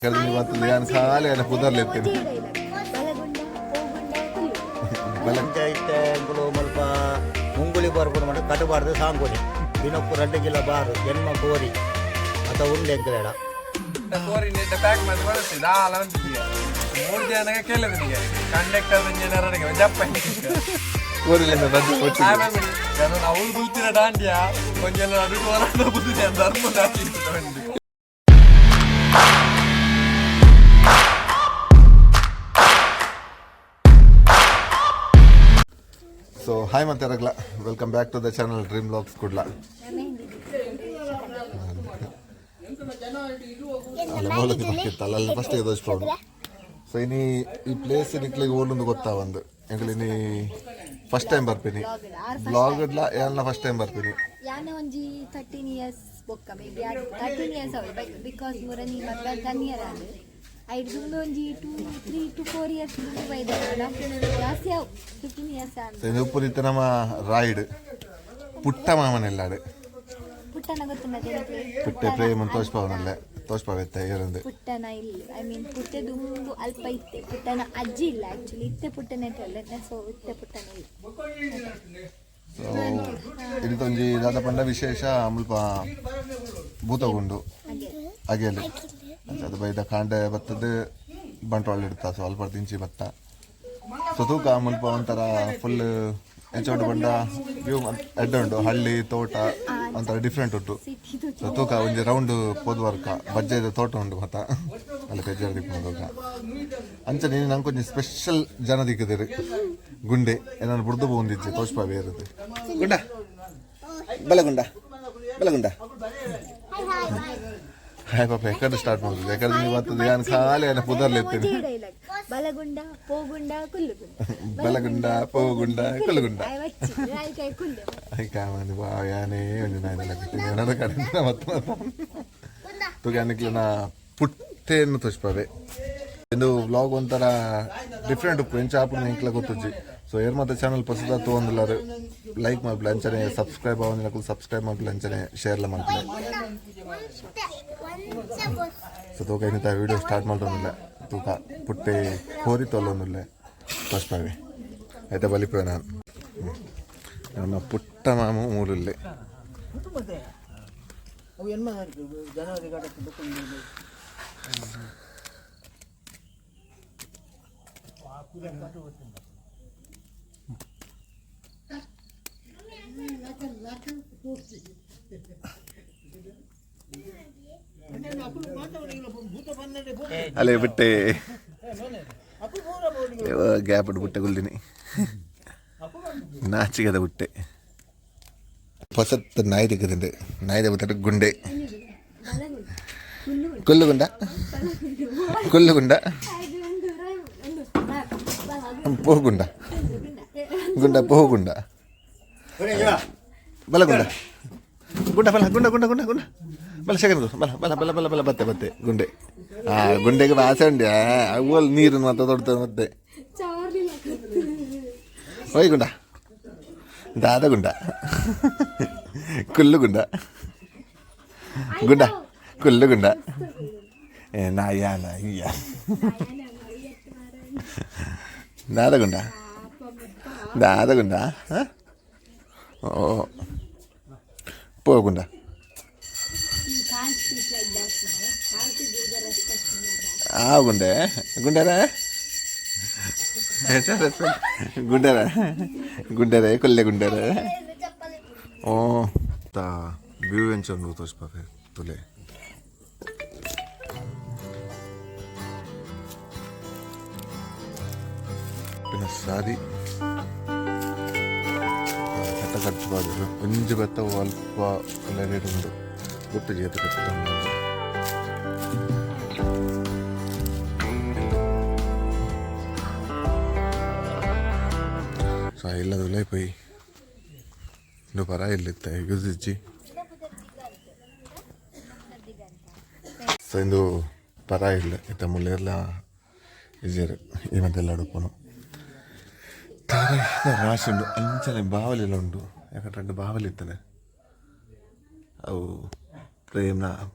ಬತ್ತದ ಯಾನ್ ಖಾಲಿ ಆನ ಪುದರ್ಲ ಇತ್ತೇನೆ. ಪಂಚಾಯತ್ ಎಂಕುಲು ಮುಲ್ಪ ಮುಂಗುಲಿ ಬರ್ಪುನ ಮಟ್ಟ ಕಟಬಾರ್ದು ಸಾಂಕುನಿ ದಿನಕ್ಕು 2 ಕಿಲೋ ಬಾರು ಜನ್ಮ ಕೋರಿ ಅಥ ಉಂಡು ಎಂಕಲೆಡ. ಕೋರಿ ನೆಟ್ಟ ಪ್ಯಾಕ್ ಮಾಡಿ ಬಳಸಿ ದಾಲ ಅಂತಿದ್ದೀಯ ಮೂರು ಜನಗೆ ಕೇಳಿದ ನಿಮಗೆ ಕಂಡಕ್ಟರ್ ಇಂಜಿನಿಯರ್ ಜಪ್ಪ. ಕೋರಿಲಿಂದ ರಜೆ ಕೊಟ್ಟಿದ್ದು. ಆಮೇಲೆ ನಾನು ಅವಳು ಬುಲ್ತಿನ ದಾಂಡ್ಯ ಒಂಜೆಲ್ಲ ನಡುಟು ಹೊರಡ ಬುದ್ಧಿ ಧರ್ಮ ದಾಟಿ. ಸೊ ಹಾಯ್ ಮತ್ತೆ ರಗ್ಲ, welcome back to the channel dream blogs Kudla. ಅಲ್ಲ ಮೂಲತಿ ಪಕ್ಕಿತ್ತಲ್ಲ ಅಲ್ಲಿ ಫಸ್ಟ್ ದೋಷ್. ಸೊ ಇನಿ ಈ ಪ್ಲೇಸ್ ನಿಕ್ಲಿಗೆ ಓಲೊಂದು ಗೊತ್ತಾ ಒಂದು ಎಂಕಲ್ ಇನಿ ಫಸ್ಟ್ ಟೈಮ್ ಬರ್ತೀನಿ ಬ್ಲಾಗ್ ಇಡ್ಲ ಏನ ಫಸ್ಟ್ ಟೈಮ್ ಬರ್ತೀನಿ. ಯಾನ ಒಂಜಿ 13 ಇಯರ್ಸ್ ಬೊಕ್ಕ, ಮೇ ಬಿ 13 ಇಯರ್ಸ್ ಅವೆ, because ಮುರನಿ ಮದ್ವೆ 10 ಇಯರ್ ಆದ್. ಐಡ್ದುಂದು ಒಂಜಿ 2, 3 to 4 years ಬೈದಲ್ಲ, ಜಾಸ್ತಿ ಅವು 15 ಇಯರ್ಸ್ ಆಂಡ್. ಸೊ ಇದು ಉಪ್ಪುದಿತ್ತ ನಮ್ಮ ರಾಯ್ಡ್ ಪುಟ್ಟ ಮಾಮನೆಲ್ಲಾಡು. ಪುಟ್ಟನ ಗೊತ್ತುಂಡ? ಪುಟ್ಟೆ ಪ್ರೇಮ ತೋಷ್ಪವನಲ್ಲೇ ತೋಷ್ಪವೆತ್ತ ಏರಂದು. ಪುಟ್ಟನ ಇಲ್ಲ, I mean ಪುಟ್ಟೆ ದುಂಬು ಅಲ್ಪ ಇತ್ತೆ ಪುಟ್ಟನ ಅಜ್ಜಿ ಇಲ್ಲ. ಆಕ್ಚುಲಿ ಇತ್ತೆ ಪುಟ್ಟನೆ ಅಲ್ಲ, ಸೊ ಇತ್ತೆ ಪುಟ್ಟನ ಇಲ್ಲ. ಸೊ ಇದೊಂಜಿ ದಾದ ಪಂಡ ವಿಶೇಷ, ಮುಲ್ಪ ಭೂತಗುಂಡು ಅಗೆಲ್ ಅದು ಬೈದ ಕಾಂಡೆ ಬತ್ತದ ಬಂಟ್ವಾಳ ಇಡ್ತಾ. ಸೊ ಅಲ್ಪ ತಿಂಚಿ ಬತ್ತ. ಸೊ ತೂಕ ಮುಲ್ಪ ಒಂಥರ ಫುಲ್ ಎಂಚ ಬಂಡ ವ್ಯೂ ಎಡ್ಡೆ ಉಂಟು, ಹಳ್ಳಿ ತೋಟ ಒಂಥರ ಡಿಫ್ರೆಂಟ್ ಉಂಟು. ಸಿಟಿದು. ಸೊ ತೂಕ ಒಂಜಿ ರೌಂಡ್ ಪೋದುವರ್ಕ ಬಜ್ಜೆದ ತೋಟ ಉಂಟು ಮತ್ತ ಅಲ್ಲ ಪೆಜ್ಜಾರ್ ದಿಕ್ಕುನ ತೂಕ. ಅಂಚ ನೀನು ನಂಗೆ ಒಂಜಿ ಸ್ಪೆಷಲ್ ಜನ ದಿಕ್ಕದಿರು ಗುಂಡೆ ಏನಾರು ಬುಡ್ದು ಪೋಂದಿಜ್ಜೆ ತೋಷ್ಪ ಬೇರದು. ಗುಂಡ ಬಲಗುಂಡ ಬಲಗುಂಡ. ಹಾಯ್ ಪಾಪ, ಎಕಡೆ ಸ್ಟಾರ್ಟ್ ಮಾಡುದು ಎಕಡೆ ನೀವು ಬರ್ತದೆ ಯಾನ್ ಖಾಲಿ ಆನ ಪುದರ್ಲ ಇತ್ತೇನೆ. ಬಲಗುಂಡ ಪೋಗುಂಡ ಕುಲ್ಲುಗುಂಡ. ಬಲಗುಂಡ ಪೋಗುಂಡ ಕುಲ್ಲುಗುಂಡ. ಕೈ ಕುಲ್ಲೆ. ಕಾಮನ್ ಬಾ ಯಾನೇ ಒಂಜಿ ನಾಯಿದೆಲ್ಲ ಬಿಟ್ಟು ಏನಾದ್ರು ಕಡೆ ಮತ್ತೆ ಮತ್ತೆ ತೂಕ ನಿಕ್ಲೆನ ಪುಟ್ಟೆಯನ್ನು ತೋಷ್ಪವೆ. ಇದು ವ್ಲಾಗ್ ಒಂಥರ ಡಿಫ್ರೆಂಟ್ ಉಪ್ಪು, ಎಂಚ ಆಪುಂಡು ಎಂಕ್ಲ ಗೊತ್ತುಜ್ಜಿ. ಸೊ ಏರ್ ಮತ್ತೆ ಚಾನಲ್ ಪಸದ ತೂವೊಂದುಲ್ಲಾರು ಲೈಕ್ ಮಲ್ಪುಲೆ, ಅಂಚನೆ ಸಬ್ಸ್ಕ್ರೈಬ್ ಆವಂದಿನಕುಲು ಸಬ್ಸ್ಕ್ರೈಬ್ ಮಲ್ಪುಲೆ, ಅಂಚನೆ ಶೇರ್ಲ ಮಲ್ಪುಲೆ. ಸೊ ತೂಕ ಇನ್ನಿತ ವಿಡಿಯೋ ಸ್ಟಾರ್ಟ್ ಮಲ್ತೊಂದುಲ್ಲೆ. ತೂಕ ಪುಟ್ಟೆ ಕೋರಿ ತೊಲ್ಲೊಂದುಲ್ಲೆ ತೋಷ್ಪವೆ ಐತೆ ಬಲಿಪುವೆ ನಾನು. ನಮ್ಮ ಪುಟ್ಟ ಮಾಮು ಮೂಲುಲ್ಲೆ. ಅವು ಎನ್ಮ ಜನವರಿ ಕಡಕ್ಕೆ. ಅಲ್ಲೇ ಬಿಟ್ಟೆ ಗ್ಯಾಪ್ ಬಿಟ್ಟೆ ಗುಲ್ದಿನಿ ನಾಚಿಗದ ಬಿಟ್ಟೆ ಹೊಸತ್ ನಾಯಿ ದಿಕ್ಕದಂಡೆ ನಾಯಿದ ಬಿಟ್ಟೆ ಗುಂಡೆ ಕೊಲ್ಲುಗುಂಡ ಕೊಲ್ಲುಗುಂಡ ಪೋಗುಂಡ ಗುಂಡ ಪೋಗುಂಡ ಬಲಗುಂಡ ಗುಂಡ ಬಲ ಗುಂಡ ಗುಂಡ ಗುಂಡ ಗುಂಡ ಬಲ ಸೆಕೆಂಡ್ ಬಲ ಬಲ ಬಲ ಬಲ ಬಲ ಬತ್ತೆ ಬತ್ತೆ ಗುಂಡೆ. ಆ ಗುಂಡೆಗೆ ವಾಸೆ ಉಂಡೆ ಅವು ನೀರು ಮತ್ತೆ ದೊಡ್ಡ ಮತ್ತೆ ಓಯ್ ಗುಂಡ ದಾದ ಗುಂಡ ಕುಲ್ಲು ಗುಂಡ ಗುಂಡ ಕುಲ್ಲು ಗುಂಡ ಏ ನಾಯ ನಾಯಿಯ ದಾದ ಗುಂಡ ದಾದ ಗುಂಡ. ಓ ಪೋ ಗುಂಡ. You can't speak like that now. How to give the respect in your back? ಆ ಗುಂಡೆ ಗುಂಡೆರೆ ಗುಂಡೆರೆ ಗುಂಡೆರೆ ಕೊಲ್ಲೆ ಗುಂಡೆರೆ. ಓ ತಾ ವ್ಯೂ ಎಂಚ ಉಂಡು ತೋಜ್ಪಾವೆ ತುಲೆ. ಪಿನ ಸಾರಿ ಕಟ್ಟ ಖರ್ಚು ಪಾಡುದು ಒಂಜಿ ಬತ್ತ ಅಲ್ಪ ರೇಟ್ ಉಂಡು ಗೊತ್ತು ಜೇತ ಕಟ್ಟ. ಸೊ ಇಲ್ಲದಲ್ಲೇ ಪೋಯಿ ಇಂದು ಪರ ಇಲ್ಲಿತ್ತೆ ಯೂಸ್. ಸೊ ಇಂದು ಪರ ಇಲ್ಲ ಇತ್ತ ಮುಲ್ಲೇರ್ಲ ಇಜೇರು ಈ ಮತ್ತೆಲ್ಲ ಉಡುಪುನು ತಾರ ರಾಶಿ ಉಂಡು. ಅಂಚನೆ ಬಾವಲಿಲ್ಲ ಉಂಡು, ಯಾಕಂದ್ರೆ ರಡ್ಡು ಬಾವಲಿ ಇತ್ತನೆ. ಅವು ಪ್ರೇಮ್ನ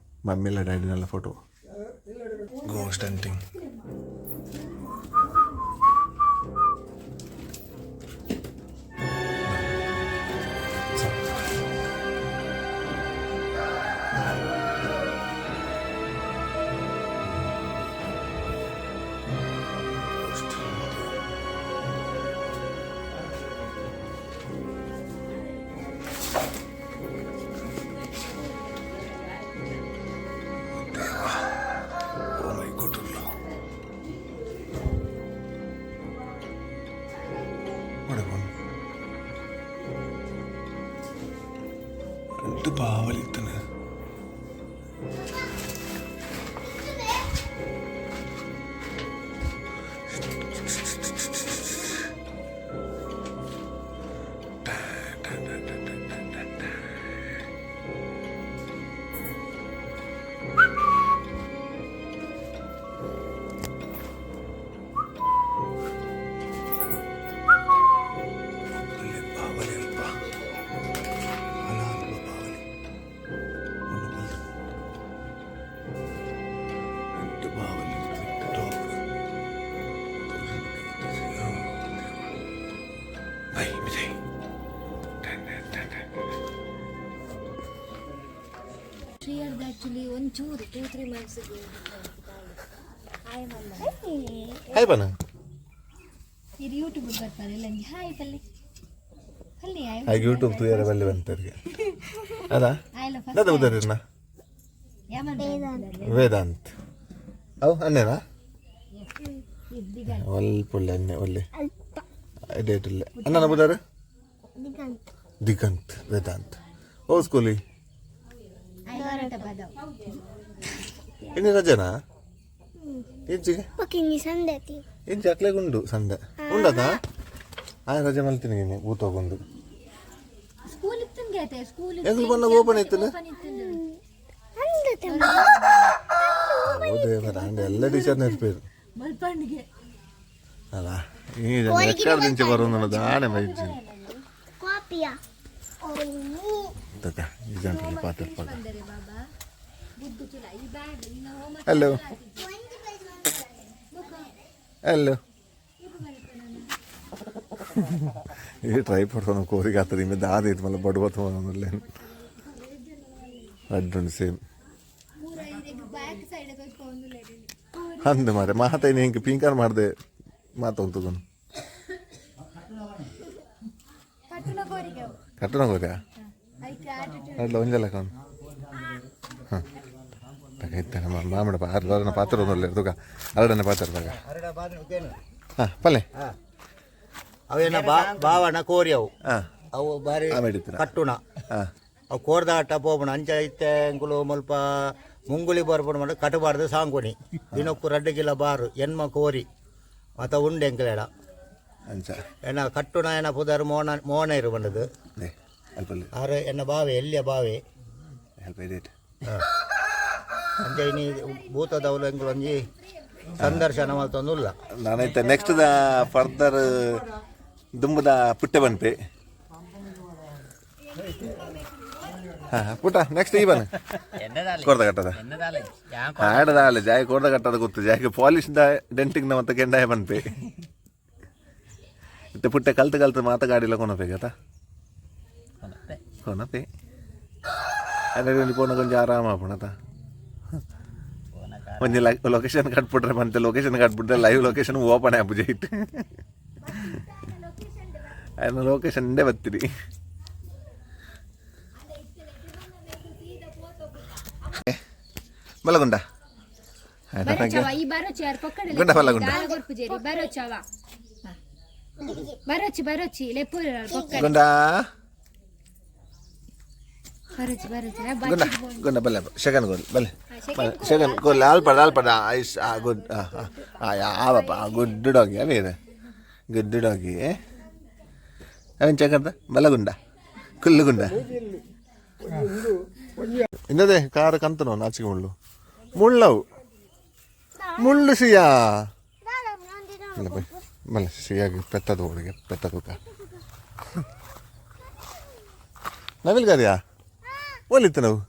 ಮಮ್ಮಿಲ ಡ್ಯಾಡಿನೆಲ್ಲ photo. Ghost hunting. Oh my God. What a one. രണ്ട് പാവലിത്തന്. ಅಲ್ಲಿ ಬಾವಲಿ ಅಲ್ಪ ಅಲ್ಲ ಅಲ್ಪ ಬಾವಲಿ ಒಂದು ಬಲ್ದು രണ്ട് ಬಾವಲಿ ಟಾಪ್. ಬೈ ವಿಜಯ್. 3 years actually, ಒಂಚೂರು 2-3 ಮಂತ್ಸ್. ಹಾಯ್ ಮಲ್ಲ. ಹಾಯ್ ಬನ. ಇದು ಯೂಟ್ಯೂಬ್ ಬರ್ತಾರೆ ಇಲ್ಲ. ಹಾಯ್ ಪಲ್ಲಿ ಪಲ್ಲಿ ಹಾಯ್. ಹಾಗೆ ಯೂಟ್ಯೂಬ್ ತೂಯರ ಬಲ್ಲಿ ಬಂತರಿಗೆ ಅದ. ಆಯ್ಲ. ದಾದ ಉದರಿನ? ಯಾಮನ್. ವೇದಾಂತ್ ಅವು ಅನ್ನೇನಾ? ಇದ್ದಿಗ. ಅಲ್ಪ ಒಳ್ಳೆ ಅನ್ನೆ ಒಳ್ಳೆ ಡೇಟ್ ಇಲ್ಲ. ಅಣ್ಣನ ಬುದಾರು ದಿಗಂತ್ ವೇದಾಂತ್ ಓ ಸ್ಕೂಲಿ. ಆಯ್ಲ ಬದವ್. ಇನ್ನು ರಜನಾ ಇಂಚಿಗೆ? ಪಕ್ಕಿಂಗಿ ಸಂದತಿ. ಇಂಚಿ ಅಕ್ಲೆಗುಂಡು ಸಂಡೆ ಉಂಡದ. ಆ ರಜೆ ಮಲ್ತೀನಿ ನೀನು ಊತ ಹೋಗೊಂಡು. ಸ್ಕೂಲ್ ಇತ್ತು ಐತೆ ಸ್ಕೂಲ್. ಎಂಗ್ಲು ಬಂದಾಗ ಓಪನ್ ಇತ್ತು. ಓಪನ್ ಇತ್ತು. ಅಂದತೆ. ಹೌದು ಅಂಡ್ ಎಲ್ಲ ಟೀಚರ್ ನೆನಪಿರು. ಮಲ್ಪಂಡಿಗೆ. ಅಲ್ಲ ಈ ಎಕ್ಕಡ ದಿಂಚೆ ಬರೋದು ದಾನೆ ಮೈಜಿ. ಕಾಪಿಯಾ. ತಕ ಈ ಜನರಲ್ಲಿ ಪಾತ್ರ ಪಗ. ಬಂದರೆ ಬಾಬಾ ಬುದ್ಧು ಚುಲ ಈ ಬ್ಯಾಗ್ ನಿನ್ನ ಹೋಮ್ವರ್ಕ್. Hello hello. ಈ ಟ್ರೈ ಪಡ್ತಾನ ಕೋರಿಗೆ ಆಗ್ತದೆ ಇಮ್ಮೆ ದಾದ ಇದು ಮಲ್ಲ ಬಡವತ್ತು ಅಡ್ಡುಂಡು ಸೇಮ್. ಪೂರ ಇದಕ್ಕೆ ಬ್ಯಾಕ್ ಸೈಡ್ ಒಂದು. ಅಂದ ಮಾರೆ ಮಾತೈನಿ ಹಿಂಗೆ ಪಿಂಕರ್ ಮಾಡಿದೆ ಮಾತೊಂತದನು. ಕಟ್ಟುನ ಕೋರಿಗೆ ಅವು. ಕಟ್ಟಣ ಕೋರಿಯಾ? ಐಕೆ ಆಟಿಟ್ಯೂಡ್. ಅಡ್ಲ ಒಂಜಲ್ಲ ಕಾಣು. ಹಾಂ ತಗ ಇತ್ತಾನೆ ಮಾಮಡ ಅರ್ಧ ಪಾತ್ರ ಒಂದಲ್ಲ ತುಗ ಅರಡನೆ ಪಾತ್ರ ತಗ. ಅರಡ ಬಾದ್ರೆ ಉಕೇನು. ಹಾಂ ಪಲ್ಲೆ. ಹಾ ಅವೇನ ಬಾ ಬಾವನ ಕೋರಿ ಅವು. ಹಾಂ. ಅವು ಬಾರಿ. ಆಮೇಲೆ ಇತ್ತಿನ. ಕಟ್ಟುಣ. ಹಾಂ. ಅವು ಕೋರ್ದ ಆಟ ಪೋಪುಣ ಅಂಚ ಇತ್ತೆ ಎಂಕುಲು ಮುಲ್ಪ ಮುಂಗುಳಿ ಬರ್ಪುಣ ಮಾಡ ಕಟ್ಟಬಾರ್ದು ಸಾಂಗುಣಿ ದಿನಕ್ಕೂ ರಡ್ಡು ಕಿಲೋ ಬಾರು ಎನ್ಮ ಕೋರಿ ಮತ ಉಂಡು ಎಂಕಲೆಡ. ಅಂಚ. ಎನ್ನ ಕಟ್ಟುಣ ಎನ್ನ ಪುದರ್ ಮೋನ ಮೋನ ಇರು ಬಂದದ್ದು. ಲೇ ಅಲ್ಪಲ್ಲಿ. ಆರು ಎನ್ನ ಬಾವೆ ಎಲ್ಲಿಯ ಬಾವೆ. ಅಲ್ಪ ಇದೇಟ್. ಅಂಚ ಇನಿ ಭೂತದವಲು ಎಂಕುಲು ಒಂಜಿ ಸಂದರ್ಶನ ಮಲ್ತೊಂದುಲ್ಲ. ನಾನೈತೆ ನೆಕ್ಸ್ಟ್ the further ದುಂಬದ ಪುಟ್ಟೆ ಬಂತೆ. ಹಾಂ ಪುಟ್ಟ ನೆಕ್ಸ್ಟ್ ಈ ಬನ್ ಕೊರ್ದ ಕಟ್ಟದ ಆಡದ ಅಲ್ಲ ಜಾಯ್ ಕೊರ್ದ ಕಟ್ಟದ ಗೊತ್ತು ಜಾಯ್ಗೆ ಪಾಲಿಶ್ the ಡೆಂಟಿಂಗ್ ಮತ್ತೆ ಕೆಂಡಾಯ ಬಂತೆ. ಇತ್ತೆ ಪುಟ್ಟೆ ಕಲ್ತು ಕಲ್ತು ಮಾತ ಗಾಡಿಲ ಕೊನಪೆ ಗತಾ ಕೊನಪೆ ಅದೇ ಪೋನ ಕೊಂಚ ಆರಾಮ ಆಪುಣತ. ಒಂಜಿ ಲೊಕೇಶನ್ ಕಟ್ಬಿಟ್ರೆ ಬಂತೆ. ಲೊಕೇಶನ್ ಕಟ್ಬಿಟ್ರೆ ಲೈವ್ ಲೊಕೇಶನ್ ಓಪನ್ ಆಪುಜೆ ಇಟ್ಟು ಅದನ್ನ ಲೊಕೇಶನ್ ಇಂಡೆ ಬತ್ತೀರಿ. ಬಲಗುಂಡ. ಬರೋಚವ ಈ ಬರೋಚಿ ಯಾರು ಪಕ್ಕಡ. ಗುಂಡ ಬಲ್ಲ ಗುಂಡ. ಕೊರ್ಪು ಜೇರಿ ಬರೋಚವ ಬರೋಚಿ ಬರೋಚಿ ಲೆಪ್ಪು ಪೊಕ್ಕಡೆ. ಗುಂಡ. ಬರೋಚಿ ಬರೋಚಿ. ಗುಂಡ ಗುಂಡ ಬಲ್ಲೆ ಸೆಕೆಂಡ್ ಗೋಲ್ ಬಲ್ಲೆ ಸೆಕೆಂಡ್ ಗೋಲ್ ಅಲ್ಪಡ ಅಲ್ಪಡ ಐಸ್ ಆ ಗುಡ್ ಆವಪ್ಪ ಗುಡ್ ಡಾಗಿ ಅವೇ ಇದೆ ಗುಡ್ ಡಾಗಿ ಅವನ್ ಚೆಕಂತ ಬಲಗುಂಡ ಕುಲ್ಲುಗುಂಡ ಇನ್ನದೇ ಕಾರ್ ಕಂತನು ನಾಚಿಕೆ ಮುಳ್ಳು ಮುಳ್ಳವು ಮುಳ್ಳು ಸಿಯಾ ಇಲ್ಲ ಬೈ ಮಲ್ಲ ಸಿಯಾಗಿ ಪೆತ್ತದ ಹೋಳಿಗೆ ಪೆತ್ತದ ನವಿಲ್ಗಾರಿಯಾ ಒಲಿತ್ತು ನಾವು.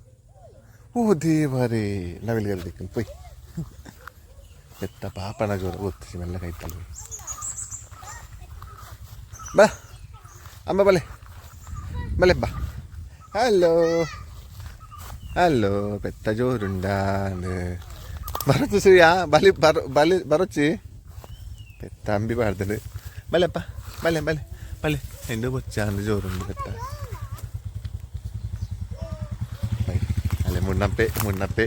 ಓ ದೇವರೇ ನವಿಲ್ಗಾರಿ ದಿಕ್ಕನ್ ಪೊಯ್. ಪೆತ್ತ ಪಾಪನ ಜೋರ ಗೊತ್ತಿಸಿ ಮೆಲ್ಲ ಕೈತಲ್ಲ ಬಾ ಅಮ್ಮ ಬಲೆ ಬಲೆ ಬಾ ಹಲೋ ಹಲೋ ಪೆತ್ತ ಜೋರುಂಡ ಬರತ್ತು ಶ್ರೀಯಾ ಬಲಿ ಬರ ಬಲಿ ಬರೊಚ್ಚಿ ಪೆತ್ತ ಅಂಬಿ ಪಾಡ್ತದೆ ಬಲೆಪ್ಪ ಬಲೆ ಬಲೆ ಬಲೆ ಎಂದು ಬೊಚ್ಚ ಅಂದು ಜೋರುಂಡು ಪೆತ್ತ ಅಲ್ಲೇ ಮುನ್ನಪ್ಪೆ ಮುನ್ನಪ್ಪೆ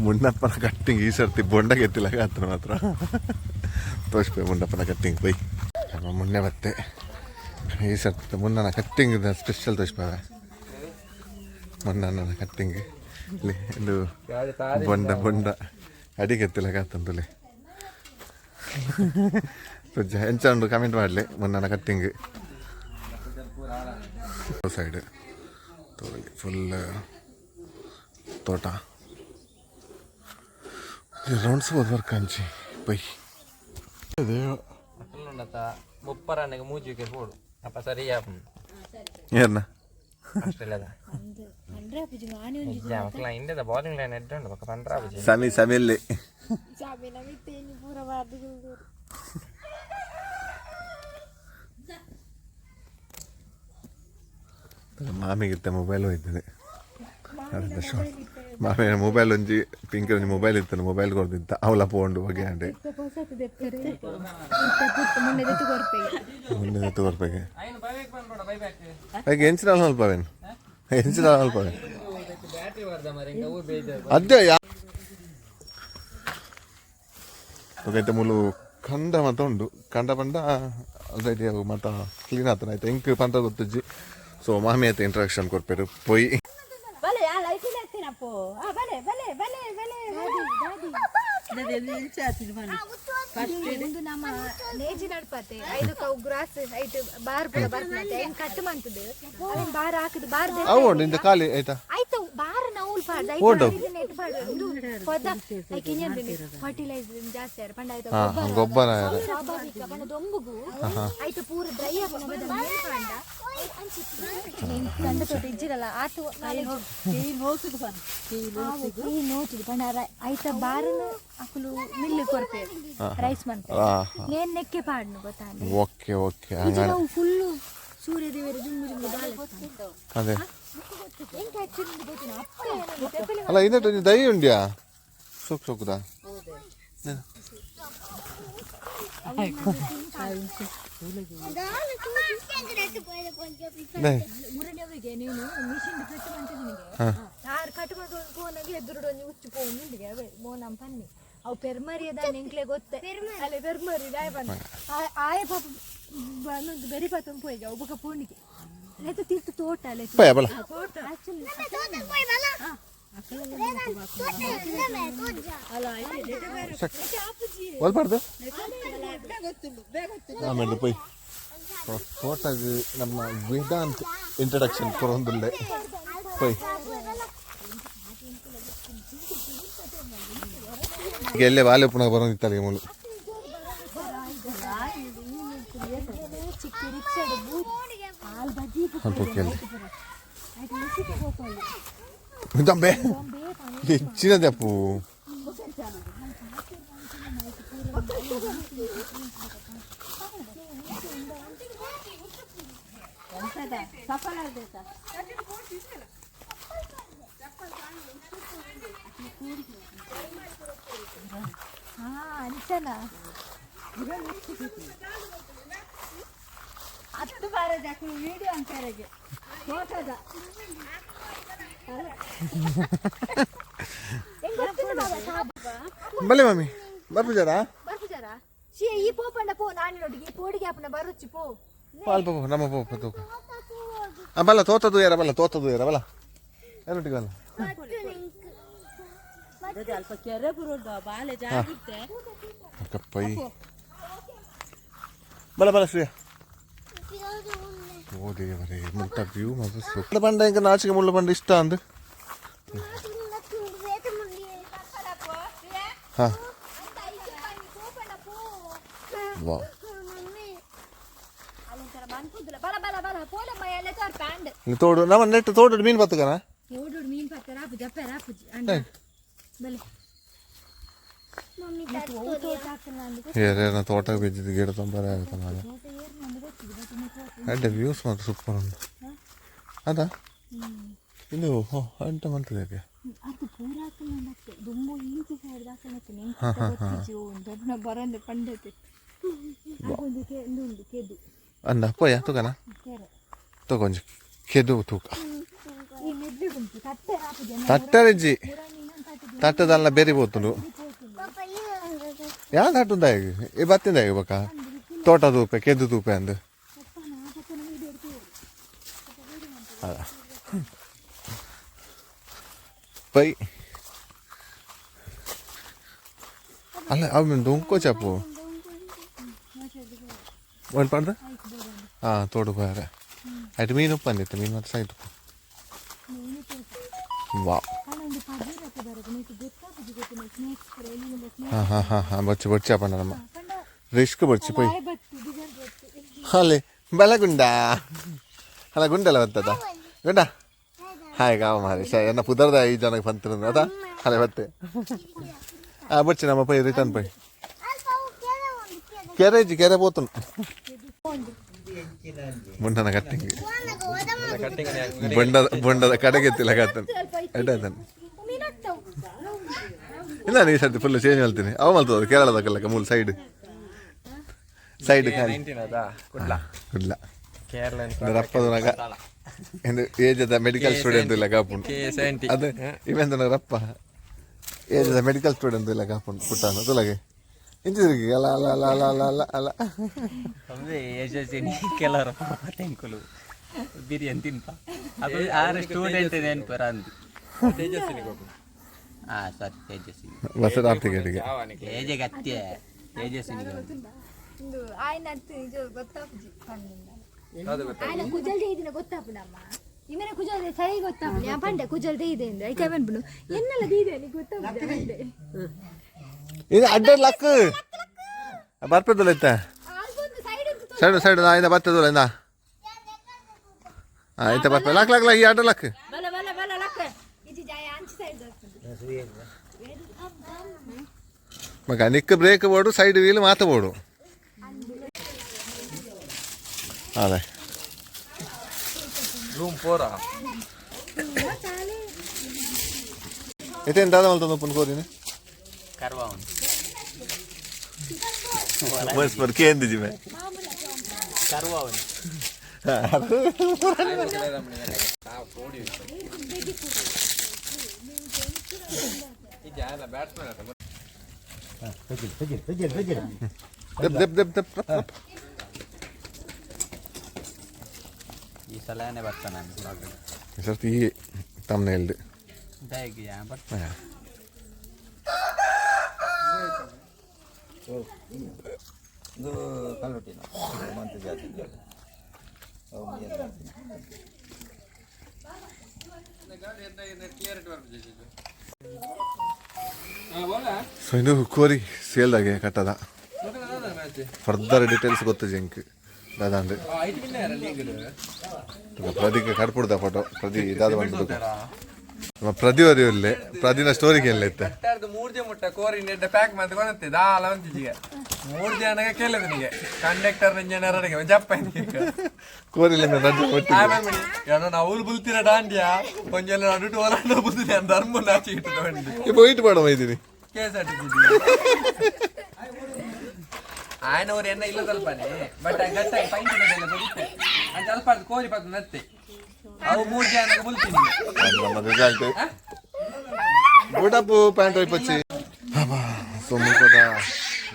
ಮುನ್ನಪ್ಪನ ಕಟ್ಟಿಂಗ್ ಈ ಸರ್ತಿ ಬೊಂಡಗೆ ಎತ್ತಿಲ್ಲ ಆತನ ಮಾತ್ರ ತೋರಿಸ್ಪೆ ಮುನ್ನಪ್ಪನ ಕಟ್ಟಿಂಗ್ ಬೈ ನಮ್ಮ ಮುನ್ನೆ ಬತ್ತೆ ಈ ಸರ್ತಿ ಮುನ್ನನ ಕಟ್ಟಿಂಗ್ ಸ್ಪೆಷಲ್ ತೋರಿಸ್ಪೆ ಮುನ್ನನ ಕಟ್ಟಿಂಗ್ ಇಲ್ಲಿ ಇದು ಬೊಂಡ ಬೊಂಡ ಅಡಿಗೆ ಎತ್ತಿಲ್ಲ ಕಾತಂತಲೆ ಎಂಚ ಉಂಡು ಕಮೆಂಟ್ ಮಾಡಲಿ ಮುನ್ನನ ಕಟ್ಟಿಂಗ್ ಸೈಡ್ ಫುಲ್ ತೋಟ ರೌಂಡ್ಸ್ ವರ್ಕ್ ಅಂಚಿ ಬೈ ಮುಪ್ಪರನಿಗೆ ಮೂಜಿಗೆ ಹೋಡು ಅಪ್ಪ ಸರಿ ಏನ ಆಸ್ಟ್ರೇಲಿಯಾದ ಮಕ್ಕಳ ಇಂಡಿಯಾದ ಬೌಲಿಂಗ್ ಲೈನ್ ಎಡ್ಡು ಉಂಡು ಬೊಕ್ಕ ಪಂಡ್ರಾ ಸಮಿ ಸಮಿಲ್ಲಿ ಮಾಮಿಗಿತ್ತ ಮೊಬೈಲ್ ಹೋಯ್ತದೆ ಅದಂತ ಶಾರ್ಟ್ ಮಾಮಿನ ಮೊಬೈಲ್ ಒಂಜಿ ಪಿಂಕ್ ಒಂಜಿ ಮೊಬೈಲ್ ಇತ್ತು ಮೊಬೈಲ್ ಕೊಡ್ತಿತ್ತ ಅವಲ ಪೋಂಡು ಬಗೆ ಅಂಡೆ ಮುಂದೆ ತೋರ್ಪೆಗೆ ಅದಕ್ಕೆ ಎಂಚಿನ ಅಲ್ಪವೇನು ಎಂಚಿನ ಅಲ್ಪವೇನು ಅದೇ ಐತೆ ಮುಲು ಕಂಡ ಮತ ಉಂಡು ಕಂಡ ಪಂಡ ಅದೇ ಮತ ಕ್ಲೀನ್ ಆತನ ಆಯ್ತು ಎಂಕ್ ಪಂತ ಗೊತ್ತುಜ್ಜಿ ಸೊ ಮಾಮಿ ಆಯ್ತು ಇಂಟ್ರಾಕ್ಷನ್ ಕೊರ್ಪೇರು ಪೊಯ್ ಉಂದು ನಮ್ಮ ನೇಜಿ ನಡ್ಪತೆ ಐದು ಕವು ಗ್ರಾಸ್ ಐಟ್ ಬಾರ್ ಪೂರ ಬರ್ಪತೆ ಐನ್ ಕಟ್ ಮಂತದು ಅವೆನ್ ಬಾರ್ ಹಾಕುದು ಬಾರ್ ಅವು ಉಂಡು ಇಂದ ಖಾಲಿ ಆಯ್ತಾ ಆಯ್ತು ಬಾರ್ ನೌಲ್ ಪಾಡ್ದು ಓಡು. ಐತು ನೆಟ್ ಪಾಡ್ದು ಉಂದು ಪದ ಐಕ್ ಫರ್ಟಿಲೈಸರ್ ಜಾಸ್ತಿ ಆರ ಪಂಡ ಆಯ್ತು ಗೊಬ್ಬರ ಆರ. ಸ್ವಾಭಾವಿಕ ಪಂಡ ದೊಂಬುಗು ಆಯ್ತು ಪೂರ ಡ್ರೈ ಆಪುನ ಬದಲು ಮೇಲ್ ಪಾಂಡ ಕಂಡ ತೋಟ ಇಜ್ಜಿರಲ್ಲ ಆತು ಈ ನೋಚುದು ಪಂಡ ಐತ ಬಾರನು ಅಕುಲು ಮಿಲ್ಲು ಕೊರ್ಪೆ ರೈಸ್ ಮಂತೆ ನೇನ್ ನೆಕ್ಕೆ ಪಾಡ್ನು ಗೊತ್ತಾ ಓಕೆ ಓಕೆ ಹಂಗಾರೆ ನಾವು ಫುಲ್ಲು ಸೂರ್ಯ ದೇವರು ಜುಂಬು ಜುಂಬು ದಾಲ ಅದೇ ಎಂಕ ಆಕ್ಚುಲಿ ಗೊತ್ತಿನ ಅಪ್ಪ ಏನಂದ್ರೆ ತೆಪ್ಪಲೆ ಅಲ್ಲ ಇದಟ್ಟು ಒಂಜಿ ದೈ ಉಂಡ್ಯಾ ಸೊಕ್ ಸೊಕ್ಕುದಾ ದೈ ಮುರಣಿಯವರಿಗೆ ನೀನು ಮಿಷಿನ್ ಕಟ್ ಮಂತಿದ್ ನಿನಗೆ ಯಾರು ಕಟ್ ಮಂತ ಒಂದು ಫೋನಾಗಿ ಎದುರುಡು ಒಂಜಿ ಹುಚ್ಚು ಫೋನ್ ಉಂಡಿಗೆ ಅವೇ ಮೋನಂ ಪನ್ನಿ ಅವು ಪೆರ್ಮರಿಯದ ಎಂಕ್ಲೆ ಗೊತ್ತೆ ಅಲ್ಲೇ ಪೆರ್ಮರಿ ದಾಯ ಬಂದ ಆಯ ಪಾಪ ಬಂದು ಬೆರಿ ಪಾತೊಂದು ಪೋಯಿಗೆ ಅವು ಬೊಕ ಪೋಣಿಗೆ ಲೇತ ತೀರ್ಥ ತೋಟ ಅಲ್ಲೇ ಪೋಯ ಬಲ ಆಕ್ಚುಲಿ ಒಲ್ಪಾಡ್ದು ಆಮೇಲೆ ಪೋಯ್ ತೋಟಗ್ ನಮ್ಮ ವೇದಾಂತ್ ಇಂಟ್ರಡಕ್ಷನ್ ಕೊರೊಂದುಲ್ಲೆ ಪೋಯ್ ಈಗ ಎಲ್ಲೇ ಬಾಲೆ ಪುನಃ ಬರೋದಿತ್ತಲ್ಲ ಮೂಲು ಚಿಕ್ಕ ರಿಕ್ಷಾಡ್ ಹಾಲ್ ಬಜ್ಜಿ ಪೋಕೆಲ್ಲಿ ದಂಬೆ ಹೆಚ್ಚಿನದೆ ಅಪ್ಪು ಹಾ ಅಂಚನ ಹತ್ತು ಬಾರದ ವಿಡಿಯೋ ಅಂತಾರೆಗೆ ತೋಟದ ಬಲೆ ಮಮ್ಮಿ ಬರ್ಪುಜಾರಾ ಬರ್ಪುಜಾರ she ಈ ಪೋಪಂಡ ಪೋ ನಾನು ನೋಡಿಗೆ ಈ ಪೋಡಿಗೆ ಅಪ್ಪನ ಬರುಚ್ಚಿ ಪೋ ಅಲ್ಪ ಪೋ ನಮ್ಮ ಪೋ ತೂಕ ಆ ಬಲ್ಲ ತೋತದು ಯಾರ ಬಲ್ಲ ತೋತದು ಯಾರ ಬಲ್ಲ ಯಾರೊಟ್ಟಿಗೆ ಬಲ್ಲ ಅಲ್ಪ ಕೆರೆ ಬರೋದು ಬಾಲೆ ಜಾಗಿತ್ತೆ ಕಪ್ಪೈ ಬಲ ಬಲ ಶ್ರೇಯ ಓ ದೇವರೇ ಮುಟ್ಟ ವ್ಯೂ ಮತ್ತು ಬಂಡ ಇಂಕ ನಾಚಿಕೆ ಮುಳ್ಳು ಬಂಡ ಇಷ್ಟ ಅಂದು ಹಾ ವಾ ಬಲ ಬಲ ಬಲ ಪೋಲಮ್ಮ ಎಲ್ಲ ತೋರ್ ಪ್ಯಾಂಡ್ ಇಲ್ಲಿ ತೋಡು ನಮ್ಮ ನೆಟ್ ತೋಡು ಮೀನು ಬತ್ತಕನ ತೋಡು ಮೀನು ಪತ್ತ ರಾಪು ಜಪ್ಪೆ ರಾಪು ಅಂಡ ಬಲೆ ಏರೇನ ತೋಟ ಬಿದ್ದಿದ್ದು ಗಿಡ ತೊಂದರೆ ಆಗುತ್ತೆ ನಾನು. ಅಡ್ಡೆ ವ್ಯೂಸ್ ಮಾತ್ರ ಸೂಪರ್ ಉಂಟು. ಅದ ಇದು ಅಂಟ ಮಾಡ್ತದೆ ಯಾಕೆ? ಅದು ಪೂರ ಹಾಕೊಂಡು ದುಮ್ಮು ಇಂಚಿ ಸೈಡ್ ಹಾಕೊಂಡು. ಹಾ, ಹಾ, ಹಾ. ಒಂದು ಬರಂದೆ ಪಂಡತೆ ಒಂದು ಉಂಡು ಕೆದು. ಅಂದ ಪೋಯ ತೂಕನ. ಕೆರೆ. ತಗೊಂಜಿ ಕೆದು ತೂಕ. ಈ ಮೆದ್ಲು ಗುಂಪು ತಟ್ಟೆ ಹಾಕುದು. ತಟ್ಟರಿಜ್ಜಿ, ತಟ್ಟದಲ್ಲ ಬೇರೆ ಪೋತುಂಡು. ಯಾ ತಟ್ಟುಂದ ಈ ಬತ್ತಿಂದ ಹೇಗೆ ಬಕ್ಕ ತೋಟ ತೂಪೆ ಕೆದ್ದು ತೂಪೆ ಅಂದು ಅದ ಪೈ ಅಲ್ಲ ಅವು ದೊಂಕೋ ಚಾಪು ಒಂದು ಪಡ್ದ. ಹಾಂ, ತೋಡು ಪೋಯಾರೆ ಆಯ್ತು. ಮೀನು ಉಪ್ಪಂದಿತ್ತು, ಮೀನು ಮಾತ್ರ ಸೈಟ್. ವಾ, ಹಾಂ ಹಾಂ ಹಾಂ ಹಾಂ, ಬಚ್ಚಿ ಬಚ್ಚಿ ಅಪ್ಪಣ್ಣ ನಮ್ಮ ರಿಸ್ಕ್ ಬಚ್ಚಿ ಪೊಯ್. ಅಲ್ಲೇ ಬಲ ಗುಂಡ ಅಲ್ಲ, ಗುಂಡಲ್ಲ ಬರ್ತದ ಗುಂಡ. ಹಾಯ್ ಗಾವ ಮಾರಿ ಎನ್ನ ಪುದರ್ದ ಈ ಜನಕ್ಕೆ ಬಂತಿರೋದು ಅದ ಅಲ್ಲೇ ಬತ್ತೆ. ಆ ಬಚ್ಚಿ ನಮ್ಮ ಪೈ ರಿಟರ್ನ್ ಪೈ. ಕೆರೆ ಇಜ್ಜಿ, ಕೆರೆ ಪೋತುಂಡು ಮುಂಡನ ಕಟ್ಟಿಂಗ್ ಬೊಂಡದ ಬೊಂಡದ ಕಡೆಗೆತ್ತಿಲ್ಲ ಕತ್ತನ್ ಎಡ್ಡಾಯ್ತಾನೆ. ಇಲ್ಲ, ನೀ ಸರ್ತಿ ಫುಲ್ ಚೇಂಜ್ ಹೇಳ್ತೀನಿ. ಅವ ಮಲ್ತದ ಕೇರಳದ ಮೂಲ ಸೈಡ್ ಸೈಡ್ ಖಾಲಿ. ಕುಡ್ಲ. ಕುಡ್ಲ. ಕೇರಳ. ರಪ್ಪದ ಎಂದು ಏಜದ ಮೆಡಿಕಲ್ ಸ್ಟೂಡೆಂಟ್ ಇಲ್ಲ ಕಾಪುಂಡು. ಕೆ 70. ಅದು ಇವೆಂತ ರಪ್ಪ ಏಜದ ಮೆಡಿಕಲ್ ಸ್ಟೂಡೆಂಟ್ ಇಲ್ಲ ಕಾಪುಂಡು ಪುಟ್ಟಾನ ತುಲಗೆ ಇಂಚಿದ್ರಿಗೆ ಅಲ್ಲ ಅಲ್ಲ ಅಲ್ಲ ಅಲ್ಲ ಅಲ್ಲ ಅಲ್ಲ ಅಲ್ಲ. ಅಂದ್ರೆ ಯಶಸ್ವಿನಿ ಕೆಲವರು ತೆಂಕುಲು ಬಿರಿಯಾನಿ ತಿನ್ಪ ಅದು ಆರು ಸ್ಟೂಡೆಂಟ್ ನೆನಪರ ಅಂದು. ತೇಜಸ್ವಿನಿ ಗೊಬ್ಬು. ಹಾ, ಸಾರಿ, ತೇಜಸ್ವಿನಿ. ಬಸ್ ಆರ್ತಿಗೆ. ತೇಜಗೆ ಅತ್ತೆ ತೇಜಸ್ವಿನಿಗೆ. ಒಂದು ಆಯ್ನ ನಿಜ ಗೊತ್ತಾಪುಜಿ ಪಂಡಿಂದ. ಅದು ಗೊತ್ತಾ? ಆಯ್ನ ಕುಜಲ್ದೆ ಇದನ್ನ ಗೊತ್ತಾಪುನಮ್ಮ. ಇಮೇನೆ ಕುಜಲ್ದೆ ಸರಿ ಗೊತ್ತಾಪುನಿ. ಆ ಪಂಡೆ ಕುಜಲ್ದೆ ಇದೆ ಅಂದ್ರೆ ಐಕ ಬಂದ್ಬಿಡು ಎನ್ನೆಲ್ಲ ದೀದೆ ನೀ ಗೊತ್ತಾಪುಜಿ ಪಂಡೆ. ಇದು ಅಡ್ಡ ಲಕ್ ಬರ್ಪದಲ್ಲ ಇತ್ತ. ಆಲ್ಗೊಂದು ಸೈಡ್ ಉಂಟು. ಸೈಡ್ ಸೈಡ್ ಇಂದ ಬರ್ತದಲ್ಲ ಇಂದ. ಹಾಂ, ಇಂತ ಬರ್ಪ ಲಕ್ ಲಕ್ ಲಕ್ ಈ ಅಡ್ಡ ಲಕ್. ಬಲ ಬಲ ಬಲ ಲಕ್ಕ. ಇಜಿ ಜಾಯ ಅಂಚಿ ಸೈಡ್ ಬರ್ತದೆ. ಮಗ ನಿಕ್ ಬ್ರೇಕ್ ಬೋಡು, ಸೈಡ್ ವೀಲ್ ಮಾತ ಬೋಡು. ಅದೇ. ರೂಮ್ ಫೋರಾ. ಇತ್ತೇನು ದಾದ ಮಲ್ತದ ಪುನ್ ಕೋರಿನಿ. ಕರ್ವಾ ಉಂಟು. ಬಸ್ ಬರ್ ಕೇಂದಿಜಿ ಮೇ. ಕರ್ವಾ ಉಂಟು. ಈಗ ಅಲ್ಲ ಬ್ಯಾಟ್ಸ್ಮನ್ ಆತ. ದೆಪ್ ದೆಪ್ ದೆಪ್ ದೆಪ್ ದೆಪ್. ಈ ಸಲನೇ ಬರ್ತಾನೆ ನಾನು. ಈ ಸರ್ತಿ ಈ ತಮ್ಮನೇಲ್ದು. ಬ್ಯಾಗ್ ಬರ್ತಾನೆ. ಇದು ಕಲ್ಲುಟ್ಟಿನ ಮಂತ್ ಜಾತಿ. ಸೊ ಇದು ಕೋರಿ ಸೇಲ್ದಾಗೆ ಕಟ್ಟದ. ಫರ್ದರ್ ಡೀಟೇಲ್ಸ್ ಗೊತ್ತು ಜಿಂಕ್ ದಾದಾಂಡ್ ಪ್ರದಿಗೆ ಕಡ್ಪುಡ್ದ ಫೋಟೋ ಪ್ರದಿ ದಾದ ಬಂದು ನಮ್ಮ ಪ್ರದಿ ಒರಿ ಪ್ರದಿನ ಸ್ಟೋರಿಗೆ ಎಲ್ಲ ಇತ್ತೆ. ಕಟ್ಟಾರ್ದು ಮೂರ್ ಜನ ಮುಟ್ಟ ಕೋರಿ ನೆಡ್ಡ ಪ್ಯಾಕ್ ಮಾಡ್ಕೊಂಡಂತೆ ದಾಲ ಒಂತಿಜಿಗೆ ಮೂರ್ ಜನಗೆ ಕೇಳಿದ ಕಂಡಕ್ಟರ್ ಜನರಿಗೆ ಜಪ್ಪ. ಕೋರಿಲ್ಲ ರಡ್ಡು ಒಟ್ಟಿಗೆ. ನಾವು ಬುಲ್ತಿರ ದಾಂಡ್ಯಾ ಒಂಜೆಲ್ಲ ನಡುಟು ಹೊಲಾಂಡ ಬುಲ್ತಿದೆ ಧರ್ಮ ನಾಚಿ ಇಟ್ಟು ಬಂಡಿ. ಇಪ್ಪ ವೈಟ್ ಮಾಡೋ ಇದ್ದೀನಿ. K S R T C ಆಯನವರು ಎನ್ನ ಇಲ್ಲ ಸ್ವಲ್ಪನೇ ಬಟ್ ಗಟ್ಟ ಪೈಂಟ್ ಬರುತ್ತೆ ಅಂತ ಅಲ್ಪ ಕೋರಿ ಪಕ್ಕ ನತ್ತೆ ಅವು ಮೂರ್ ಜನಗೆ ಬುಲ್ತೀನಿ. ಅದು ನಮ್ಮ ರಿಸಲ್ಟ್ ಬೂಟಪ್ಪು ಪ್ಯಾಂಟ್ ಒಯ್ಪಚ್ಚಿ. ಸೊ ಮುಲ್ಪದ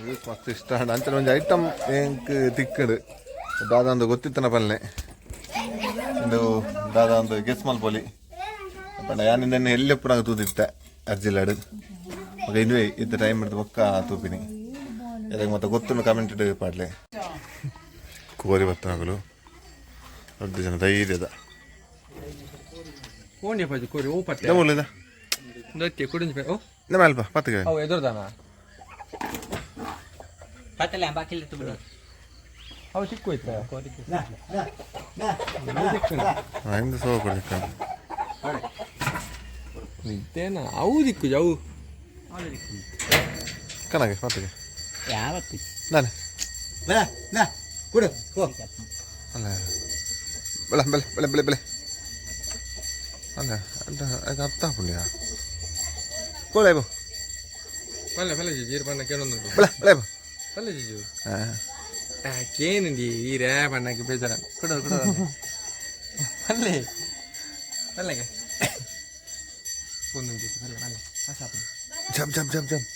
ವ್ಯೂಸ್ ಮಸ್ತ್ ಇಷ್ಟ ಆಂಡ್ ಅಂಚನೆ ಒಂಜಿ ಐಟಮ್ ಎಂಕ್ ತಿಕ್ಕಡು ದಾದ ಒಂದು ಗೊತ್ತಿತ್ತನ ಪಲ್ಲೆ. ಇಂದು ದಾದ ಒಂದು ಗೆಸ್ ಮಲ್ಪೊಲಿ ಪಂಡ ಯಾನ್ ಇಂದೆನ್ ಎಲ್ಲಿ ತೂದಿತ್ತೆ ಅರ್ಜಿಲಾಡ್ ಮಗ ಇಂದುವೆ ಇತ್ತ ಟೈಮ್ ಹಿಡ್ದು ಬೊಕ್ಕ ತೂಪಿನಿ. ಎದಕ್ಕೆ ಮತ್ತೆ ಗೊತ್ತುಂಡು ಕಮೆಂಟ್ ಪಾಡ್ಲೆ. ಕೋರಿ ಬತ್ತನಗಲು ಅರ್ಧ ಜನ ಧೈರ್ಯದ. ಕೋಣೆ ಪಜಿ ಕೋರಿ ಓ ಪಟ್ಟೆ. ಮೂಲದ. ನೊತ್ತಿ ಕುಡಿಂಜಿ ಓ. ನಮ್ಮ ಅಲ್ಪ ಪತ್ತಿಗೆ. ಅವು ಎದುರ್ದಾನ. ಪತ್ತಲೆ ಬಾಕಿಲ್ ಬಿಡು. ಅವು ಚಿಕ್ಕ ಹೋಯ್ತಾ. ಹಿಂದೆ ಸೋವ ಕೊಡ್ಲಿಕ್ಕೆ. ಇದೇನ ಅವು ದಿಕ್ಕು ಅವು. ಕನಗೆ ಮತ್ತಿಗೆ ಯಾವತ್ತು ನಾನೆ ಬಲ ನಾ ಕೊಡು ಹೋ. ಅಲ್ಲ ಬೆಳೆ ಬೆಳೆ ಬೆಳೆ ಬೆಳೆ ಬೆಳೆ ಅಲ್ಲ ಅಡ್ಡ ಅದು ಅರ್ಥ ಪುಣ್ಯ ಕೋಳೆ ಬೋ. ಪಲ್ಲೆ ಪಲ್ಲೆ ಜಿಜು ಇರು ಪಣ್ಣ ಕೇಳೊಂದು. ಬೆಳೆ ಬೆಳೆ ಬೋ. ಪಲ್ಲೆ ಜಿಜು. ಹಾಂ. ಕೇನಂಡಿ ಈ ರೇ ಪಣ್ಣಕ್ಕೆ ಬೇಜಾರ ಕೊಡೋರು ಕೊಡೋರು ಪಲ್ಲೆ ಪಲ್ಲೆಗೆ ಒಂದೊಂದು ಪಲ್ಲೆ ಪಲ್ಲೆ ಸಾಪ. ಜಮ್ ಜಮ್ ಜಮ್ ಜಮ್.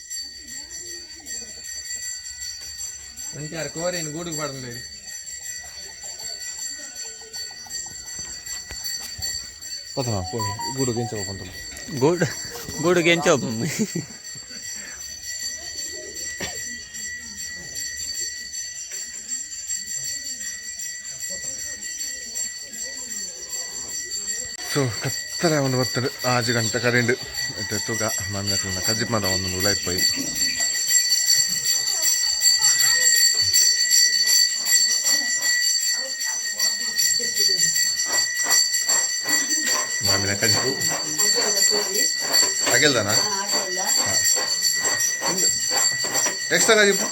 ಒಂಚಾರು ಕೋರೇನು ಗೂಡುಗೆ ಪಾಡಂದೇರಿ. ಪತನ ಗೂಡು ಗೆಂಚ ಹೋಗ್ಕೊಂತ. ಗೂಡು ಗೂಡುಗೆ ಎಂಚ. ಸೊ ಕತ್ತಲೆ ಒಂದು ಬರ್ತದೆ ಆಜು ಗಂಟೆ ಕರೆಂಡ್ ಇತ್ತೆ ತೂಕ ಮಾಮಿನ ಕಜ್ಜಿಪ್ ಮಾತ ಒಂದೊಂದು ಲೈಟ್ ಪೋಯಿ. ಮಾಮಿನ ಕಜ್ಜಿಪು ಅಗೆಲ್ದಾನ ಎಕ್ಸ್ಟ್ರಾ ಕಜ್ಜಿಪು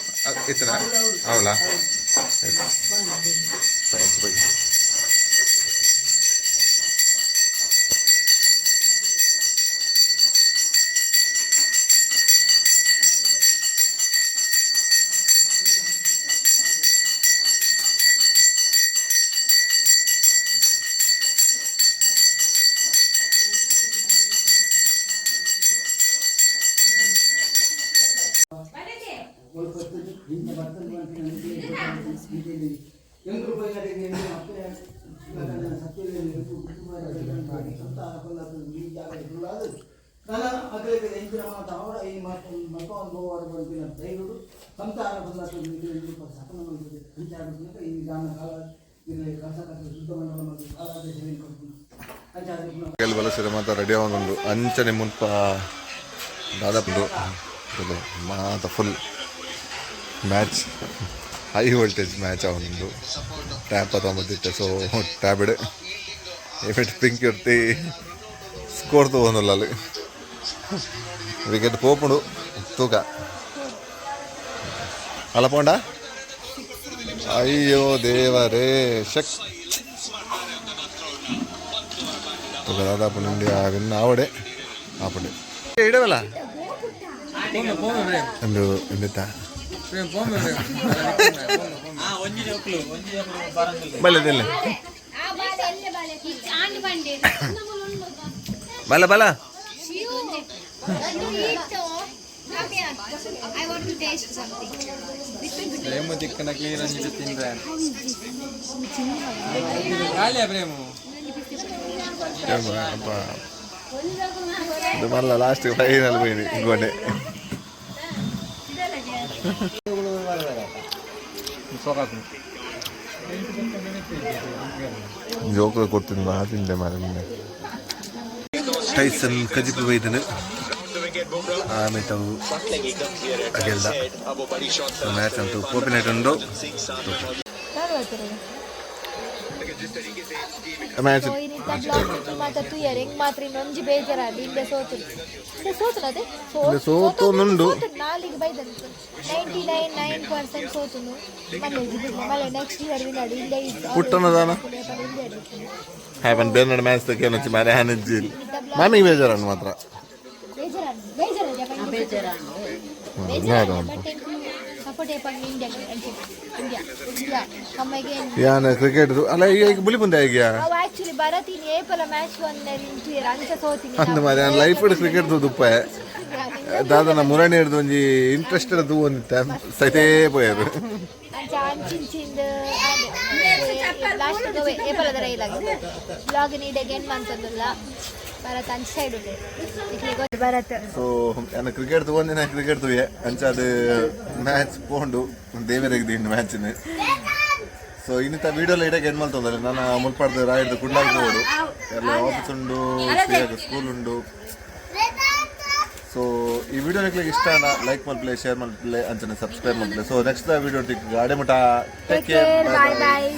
ಇತ್ತನಾ ಹೌದಾ? ಎಸ್ ಬೈ. ಕೆಲ ಬಲಸಿರ ಮಾತ ರೆಡಿ ಆವೊಂದುಂಡು ಅಂಚನೆ ಮುಲ್ಪ ದಾದಪುಂಡು ಇದು ಮಾತ full match high voltage match ಆವೊಂದುಂಡು. ಟ್ಯಾಪ್ ತಗೊಂಬತ್ತಿತ್ತೆ. ಸೊ ಟ್ಯಾಬಿಡ್ ಎಫೆಕ್ಟ್ ಪಿಂಕ್ ಇರ್ತಿ ಸ್ಕೋರ್ ತಗೊಂಡುಲ್ಲ ಅಲ್ಲಿ ವಿಕೆಟ್ ಪೋಪುಂಡು ತೂಕ ಅಲ್ಲ ಪೋಂಡ. ಅಯ್ಯೋ ದೇವರೇ ಶಕ್ ತೂಕ ದಾದಾಪುಂಡು ಇಂಡಿಯಾ ವಿನ್ ಆವಡೆ ಆಪುಂಡು ಇಡವಲ್ಲ ಒಂದು ಇಂದಿತ್ತ. ಪ್ರೇಮ್ ಪೋಮೆ ಪ್ರೇಮ್. ಒಂಜಿ ಜೋಕ್ಲು ಒಂಜಿ ಜೋಕ್ಲು ಬರಂದಿಲ್ಲ. ಬಲ್ಲೆ ದಿಲ್ಲೆ. ಬಲ ಬಲ. I want to taste something. Prem ದಿಕ್ಕನ ಕ್ಲಿಯರ್ ಅಂಜಿಟ್ಟು ತಿಂದ್ರೆ ಖಾಲಿಯಾ ಪ್ರೇಮು. ಅಪ್ಪ ಇದು ಮಲ್ಲ ಲಾಸ್ಟ್ ಫೈನಲ್ పోయింది ఇంకోటి. ಜೋಕುಲು ಕೊಡ್ತೀನಿ ಮಾ ತಿಂದೆ ಮಾರೆ. ಟೈಸನ್ ಕಜಿಪು ಬೈದನು ಆಮೇಲೆ ಅವು ಅಗೆಲ್ದ ಮ್ಯಾಚ್ ಅಂತೂ ಪೋಪಿನೈಟ್ ಉಂಡು ಮ್ಯಾಚ್. ಇನ್ನಿತ್ತ ಬ್ಲಾಗ್ ಮಾತ ತುಯ್ಯರ್ ಹೆಂಗ್ ಮಾತ್ರ ಇನ್ನೊಂಜಿ ಬೇಜಾರಾದ ಇಂಡೆ ಸೋತು ಇಂಡೆ ಸೋತುನದೆ. ಇಂಡೆ ಸೋತೊಂದುಂಡು. ನಾಲಿಗೆ ಬೈದನ್ 99.9% ಸೋತುನು ಮಲ್ಲೆ ಮಲ್ಲೆ ನೆಕ್ಸ್ಟ್ ಇಯರ್ ವಿನಾಡು ಇಂಡೆ. ಪುಟ್ಟನದಾನ ಹಾಯ್ ಪನ್ ಬೇರೆ ಮ್ಯಾಚ್ ತಕ್ಕೇನೊಚ್ಚಿ ಮಾರೆ ಹಾನಿಜ್ಜಿ ಮಾಮಿಗೆ ಬೇಜಾರನ್ನು ಮಾತ್ರ. ಬೇಜಾರಾದ ಬೇಜಾರಾದ ನಾದ ಬಟ್ ಸಪೋರ್ಟ್ ಏಪಂಗ್ ಇಂಡಿಯಾ ಇಂಡಿಯಾ ಇಂಡಿಯಾ ಕಮ್ಮಗೆ. ಯಾನ ಕ್ರಿಕೆಟ್ ಅಲ್ಲ ಈಗ ಬುಲಿ ಮುಂದೆ ಈಗ. ಅವು ಆಕ್ಚುಲಿ ಬರತೀನಿ ಏಪಲ ಮ್ಯಾಚ್ ಒನ್ ಇಂಟು ಅಂಚ ಸೋತೀನಿ. ಅಂದ್ ಮಾರೆ ಲೈಫ್ ಕ್ರಿಕೆಟ್ ತುಪ್ಪ ದಾದನ ಮುರಣಿ ಹಿಡ್ದು ಒಂಜಿ ಇಂಟ್ರೆಸ್ಟೆಡ್ ತೂವೊಂದಿತ್ತ ಸೈತೇ ಪೋಯರು. ಅಂಚ ಅಂಚಿಂಚಿಂದ ಲಾಸ್ಟ್ ಏಪಲದ ರೈಲ್ ಬ್ಲಾಗ್ ನೀಡೆಗೆ ಏನ್ ಮಂತಂದುಲ್ಲ ಭರತ್ ಅಂಚ ಸೈಡ್ ಉಂಟು ಭರತ್. ಸೊ ಯಾನ ಕ್ರಿಕೆಟ್ ತಗೊಂಡಿನ ಕ್ರಿಕೆಟ್ ತೂಯೆ ಅಂಚ ಅದು ಮ್ಯಾಚ್ ಪೋಂಡು ದೇವರಿಗೆ ದಿಂಡು ಮ್ಯಾಚ್ನ. ಸೊ ಇನ್ನಿತ ವೀಡಿಯೋಲ ಇಡಕ್ಕೆ ಏನ್ ಮಲ್ತೊಂದರೆ ನಾನು ಮುಲ್ಪಾಡ್ದು ರಾಯ್ದು ಕುಡ್ಲಾಗ್ ಹೋಡು ಎಲ್ಲ ಆಫೀಸ್ ಉಂಡು ಸ್ಕೂಲ್ ಉಂಡು. ಸೊ ಈ ವಿಡಿಯೋ ನಿಕ್ಲಿಗೆ ಇಷ್ಟ ಲೈಕ್ ಮಲ್ಪ್ಲೆ ಶೇರ್ ಮಲ್ಪ್ಲೆ ಅಂಚನೆ ಸಬ್ಸ್ಕ್ರೈಬ್ ಮಲ್ಪ್ಲೆ. ಸೊ ನೆಕ್ಸ್ಟ್ ವಿಡಿಯೋ ಗಾಡಿ ಮುಟ. Take care. Bye bye.